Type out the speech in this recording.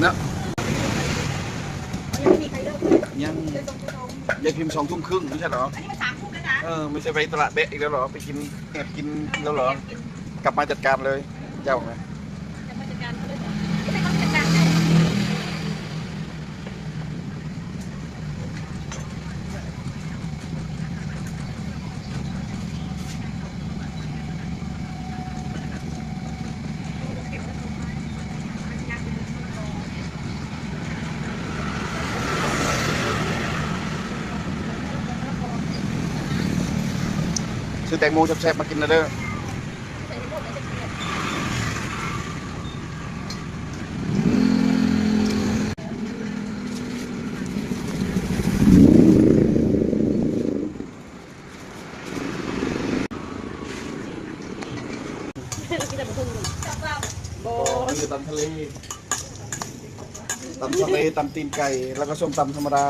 ນະ ຍັງ ຍາຍພິມ ສອງທຸ່ມຄຶ່ງ ບໍ່ໃຊ່ເຫລໍ? ອັນນີ້ມັນສາມທຸ່ມແລ້ວນະ. ເອີ ບໍ່ໃຊ່ໄປຕະຫຼາດແບະອີກແລ້ວເຫລໍ? ໄປກິນ ແອບກິນແລ້ວເຫລໍ? ກັບມາຈັດການເລີຍ ເຈົ້ານະ. ຊື້ແຕງໂມແຊບໆມາກິນນະເດີ. ບໍ່ ມີແຕ່ຕຳທະເລ ຕຳທະເລ ຕຳຕີນໄກ່ ແລ້ວກໍສົ້ມຕຳທຳມະດາ.